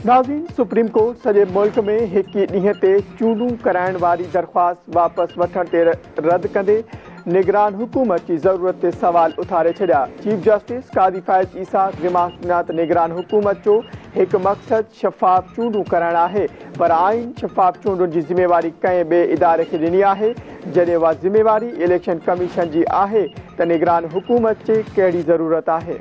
ناظرين supreme court سڄي ملڪ ۾ هڪ ئي ڏينهن تي چونڊون ڪرائڻ واري درخواست واپس وٺڻ تي رد ڪندي نگران حڪومت جي ضرورت تي سوال اٿاري ڇڏيا. Chief justice Qazi Faez Isa remarks ڏنا ته نگران حڪومت جو هڪ مقصد شفاف چونڊون ڪرائڻ آهي پر آئين شفاف چونڊن جي ذميواري ڪنهن ٻئي اداري کي ڏني آهي، جڏهن اها ذميواري اليڪشن ڪميشن جي آهي ته نگران حڪومت جي ڪهڙي ضرورت آهي.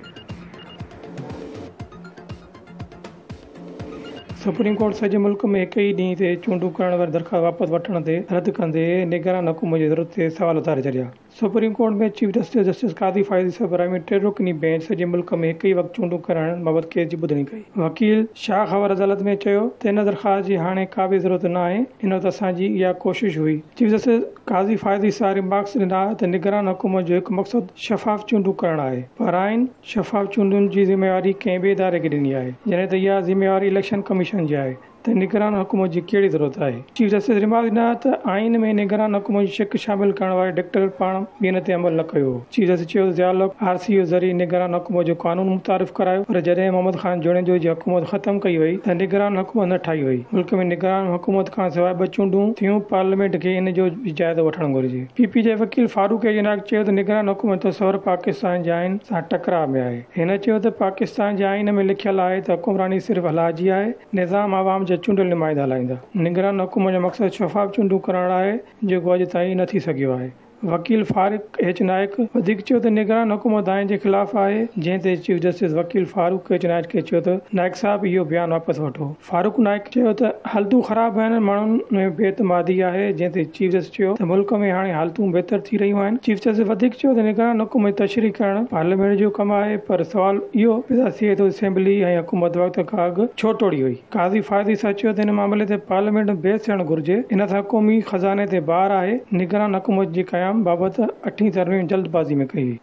سپريم ڪورٽ سڄي ملڪ ۾ هڪ ئي ڏينهن تي چونڊون ڪرائڻ واري درخواست واپس وٺڻ تي رد ڪندي نگران حڪومت جي ضرورت تي سوال اٿاري ڇڏيا. Supreme court ۾ chief justice justice Qazi Faez جي سربراهي ۾ ٽي رڪني بينچ سڄي ملڪ ۾ هڪ ئي وقت چونڊون ڪرائڻ بابت ڪيس جي ٻڌڻي ڪئي. وڪيل شاهه خاور عدالت ۾ چيو ته ان درخواست جي هاڻي ڪا به ضرورت ناهي، ان وقت اسان جي اها ڪوشش هئي. Chief justice Qazi Faez Isa remarks ڏنا ته نگران حڪومت جو هڪ مقصد شفاف چونڊون ڪرائڻ آهي پر آئين شفاف چونڊن جي ذميواري ڪنهن ٻئي اداري کي ڏني آهي، جڏهن ته اها ذميواري اليڪشن ڪميشن جي آهي ته نگران حڪومت جي ڪهڙي ضرورت آهي؟ چيف جسٽس ريمارڪس ڏنا ته آئين ۾ نگران حڪومت جي شق شامل ڪرڻ واري ڊڪٽيٽر پاڻ به ان تي عمل نه ڪيو هو. چيف جسٽس چيو ته ضياء الحق آر سي او ذريعي نگران حڪومت جو قانون متعارف ڪرايو پر جڏهن محمد خان جوڻيجو جي حڪومت ختم ڪئي وئي ته نگران حڪومت نه ٺاهي وئي، ملڪ ۾ نگران حڪومت کانسواء ٻه چونڊون ٿيون، پارليامينٽ کي ان جو به جائزو وٺڻ گهرجي. پي پي جي وڪيل فاروق ايج نائيڪ چيو ته نگران حڪومت جو تصور پاڪستان جي آئين سان ٽڪراء ۾ آهي. هن چيو ته پاڪستان جي آئين ۾ لکيل آهي ته حڪمراني صرف الله جي آهي، نظام عوام جا چونڊيل نمائندا هلائيندا. نگران حڪومت جو مقصد شفاف چونڊون ڪرائڻ آهي، جيڪو اڄ تائين نه ٿي سگهيو آهي. وڪيل فاروق ايڇ نائيڪ وڌيڪ چيو ته نگران حڪومت آئين جي خلاف آهي، جنهن تي چيف جسٽس وڪيل فاروق ايڇ نائيڪ کي چيو ته نائيڪ صاحب اهو بيان واپس وٺو. فاروق نائيڪ چيو ته حالتون خراب آهن، ماڻهن ۾ بي اعتمادي آهي، جنهن تي چيف جسٽس چيو ته ملڪ ۾ هاڻي حالتون بهتر ٿي رهيون آهن. چيف جسٽس وڌيڪ چيو ته نگران حڪومت جي تشريح ڪرڻ پارليامينٽ جو ڪم آهي پر سوال اهو پيدا ٿئي ٿو اسيمبلي ۽ حڪومت وقت کان اڳ ڇو ٽوڙي وئي؟ قاضي فائز عيسيٰ چيو ته ان معاملي تي پارليامينٽ ۾ بحث ٿيڻ گهرجي، ان سان قومي خزاني تي بار آهي، نگران حڪومت جي قيام بابت اٺين ترميم جلدبازي ۾ ڪئي وئي.